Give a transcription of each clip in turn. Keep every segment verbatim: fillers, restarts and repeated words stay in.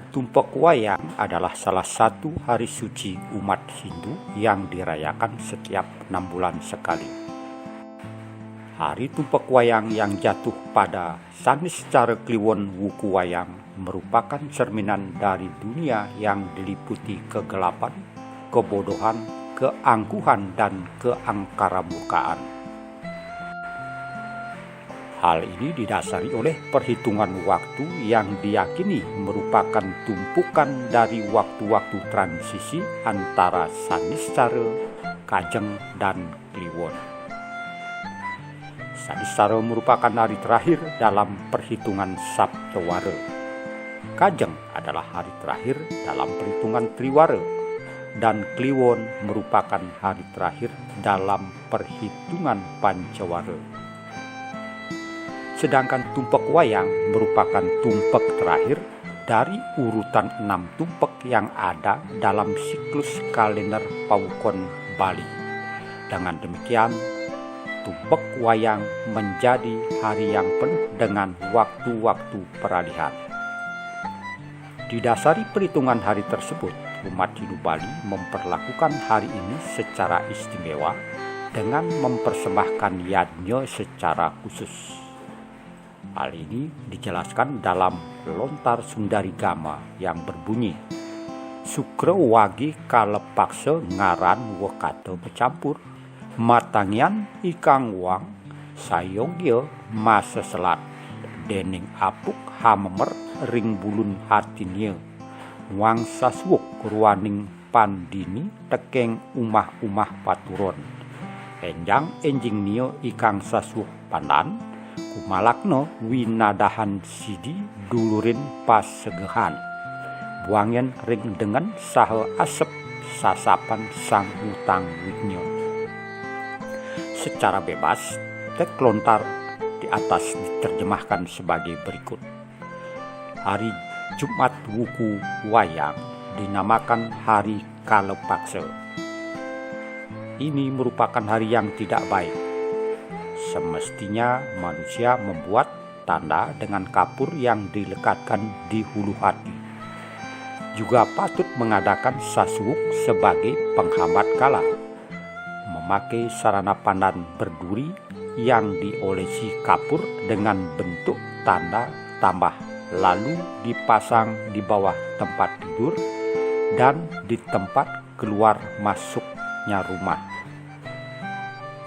Tumpek Wayang adalah salah satu hari suci umat Hindu yang dirayakan setiap enam bulan sekali. Hari Tumpek Wayang yang jatuh pada Saniscara Kliwon Wuku Wayang merupakan cerminan dari dunia yang diliputi kegelapan, kebodohan, keangkuhan, dan keangkaramurkaan. Hal ini didasari oleh perhitungan waktu yang diyakini merupakan tumpukan dari waktu-waktu transisi antara Saniscara, Kajeng, dan Kliwon. Saniscara merupakan hari terakhir dalam perhitungan Saptawara. Kajeng adalah hari terakhir dalam perhitungan Triwara, dan Kliwon merupakan hari terakhir dalam perhitungan Pancawara. Sedangkan Tumpek Wayang merupakan tumpek terakhir dari urutan enam tumpek yang ada dalam siklus kalender pawukon Bali. Dengan demikian, Tumpek Wayang menjadi hari yang penuh dengan waktu-waktu peralihan. Didasari perhitungan hari tersebut, umat Hindu Bali memperlakukan hari ini secara istimewa dengan mempersembahkan yadnya secara khusus. Hal ini dijelaskan dalam Lontar Sundarigama yang berbunyi, "Sukra wagi kalepaksa ngaran wekata becampur, matangian ikang wang sayogya maseselat, dening apuk hamemer ring bulun hatinia, wang sasuuk ruaning pandini tekeng umah-umah paturon. Enjang enjing nia ikang sasuuk pandan, kumalakna winadahan sidi dulurin pasegehan. Buangen ring dengen saha asep sasapan sang utang wignya." Secara bebas, teks lontar di atas diterjemahkan sebagai berikut. Hari Jumat Wuku Wayang dinamakan hari Kalapaksa. Ini merupakan hari yang tidak baik. Semestinya manusia membuat tanda dengan kapur yang dilekatkan di hulu hati. Juga patut mengadakan sasuuk sebagai penghambat kala. Memakai sarana pandan berduri yang diolesi kapur dengan bentuk tanda tambah, lalu dipasang di bawah tempat tidur dan di tempat keluar masuknya rumah.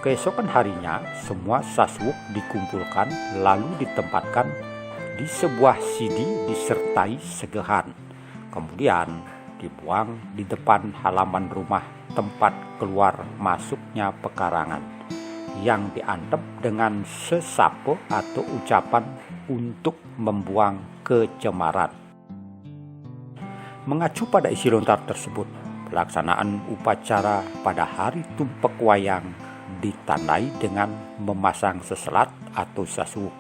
Keesokan harinya, semua sasuuk dikumpulkan lalu ditempatkan di sebuah sidi disertai segehan. Kemudian dibuang di depan halaman rumah tempat keluar masuknya pekarangan, yang diantep dengan sesapa atau ucapan untuk membuang kecemaran. Mengacu pada isi lontar tersebut, pelaksanaan upacara pada hari Tumpek Wayang ditandai dengan memasang seselat atau sasuuk.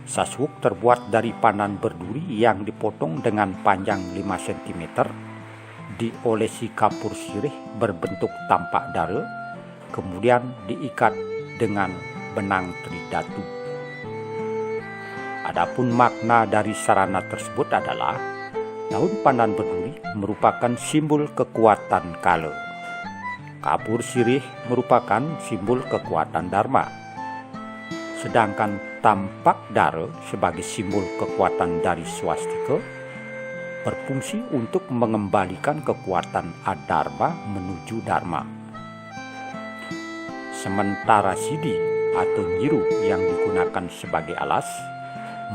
Sasuuk terbuat dari pandan berduri yang dipotong dengan panjang lima sentimeter, diolesi kapur sirih berbentuk tampak dara, kemudian diikat dengan benang tridatu. Adapun makna dari sarana tersebut adalah daun pandan berduri merupakan simbol kekuatan kala. Kapur sirih merupakan simbol kekuatan dharma. Sedangkan tampak dara sebagai simbol kekuatan dari swastika berfungsi untuk mengembalikan kekuatan adharma menuju dharma. Sementara sidi atau nyiru yang digunakan sebagai alas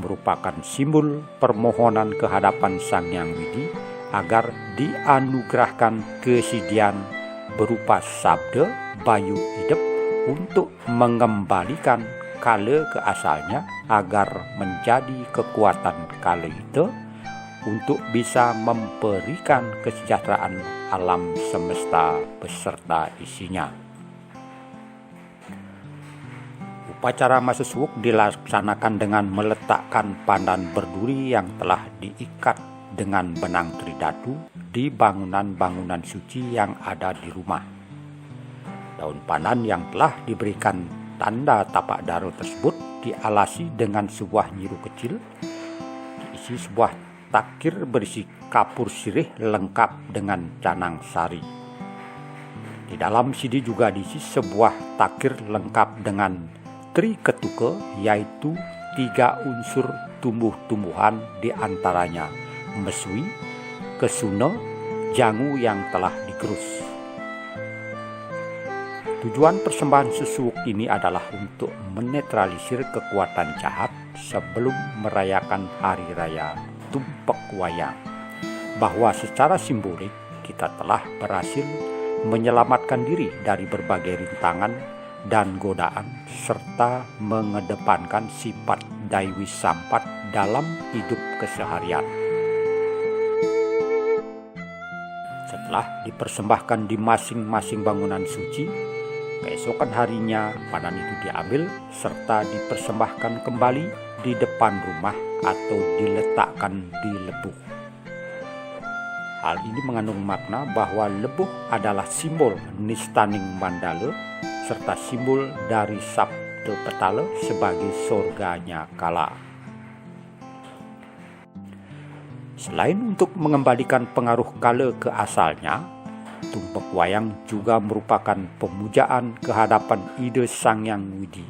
merupakan simbol permohonan ke hadapan Sang Hyang Widi agar dianugerahkan kesidian berupa sabda bayu idep untuk mengembalikan kala ke asalnya agar menjadi kekuatan kala itu untuk bisa memberikan kesejahteraan alam semesta beserta isinya. Upacara masasuuk dilaksanakan dengan meletakkan pandan berduri yang telah diikat dengan benang tridatu di bangunan-bangunan suci yang ada di rumah. Daun pandan yang telah diberikan tanda tapak dara tersebut dialasi dengan sebuah nyiru kecil, diisi sebuah takir berisi kapur sirih lengkap dengan canang sari. Di dalam sini juga diisi sebuah takir lengkap dengan tri ketuka, yaitu tiga unsur tumbuh-tumbuhan, di antaranya mesui, kesuna, jangu yang telah digerus. Tujuan persembahan sesuuk ini adalah untuk menetralisir kekuatan jahat sebelum merayakan hari raya Tumpek Wayang, bahwa secara simbolik kita telah berhasil menyelamatkan diri dari berbagai rintangan dan godaan serta mengedepankan sifat Daiwi Sampat dalam hidup keseharian. Setelah dipersembahkan di masing-masing bangunan suci, keesokan harinya panan itu diambil serta dipersembahkan kembali di depan rumah atau diletakkan di lebuh. Hal ini mengandung makna bahwa lebuh adalah simbol nistaning mandala serta simbol dari Sabda Petala sebagai sorganya kala. Selain untuk mengembalikan pengaruh kala ke asalnya, Tumpek Wayang juga merupakan pemujaan kehadapan Ida Sang Hyang Widi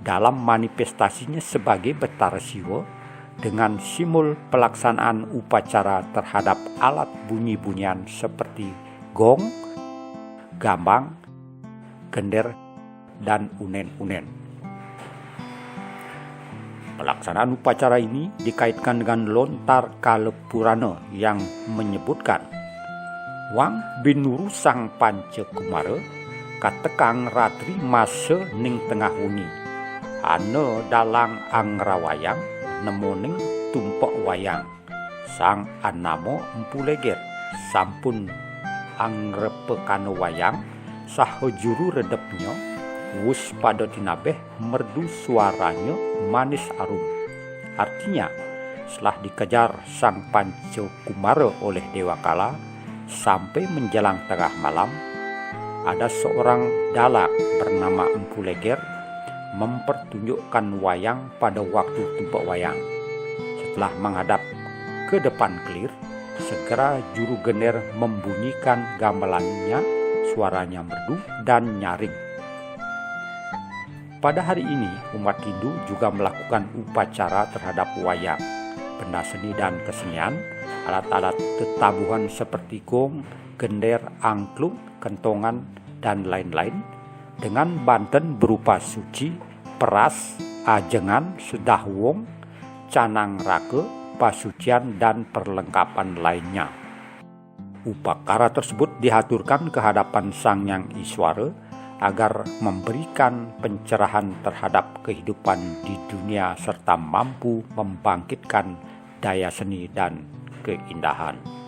dalam manifestasinya sebagai Betara Siwa dengan simbol pelaksanaan upacara terhadap alat bunyi-bunyian seperti gong, gambang, gender, dan unen-unen. Pelaksanaan upacara ini dikaitkan dengan lontar Kala Purana yang menyebutkan, Wang binuru Sang Panca Kumara katekang ratri masa ning tengah wengi. Ana dalang angrawayang nemoning Tumpek Wayang. Sang anama Empu Leger sampun angrepakana wayang saha juru redepnya wus pada tinabeh merdu suaranya manis arum. Artinya, setelah dikejar Sang Panca Kumara oleh Dewa Kala sampai menjelang tengah malam, ada seorang dalang bernama Empu Leger mempertunjukkan wayang pada waktu Tumpek Wayang. Setelah menghadap ke depan kelir, segera juru gender membunyikan gamelannya, suaranya merdu dan nyaring. Pada hari ini, umat Hindu juga melakukan upacara terhadap wayang, benda seni dan kesenian, alat-alat tetabuhan seperti gong, gender, angklung, kentongan, dan lain-lain, dengan banten berupa suci, peras, ajengan, sedahwong, canang raka, pasucian, dan perlengkapan lainnya. Upakara tersebut dihaturkan ke hadapan Sang Hyang Iswara agar memberikan pencerahan terhadap kehidupan di dunia serta mampu membangkitkan daya seni dan keindahan.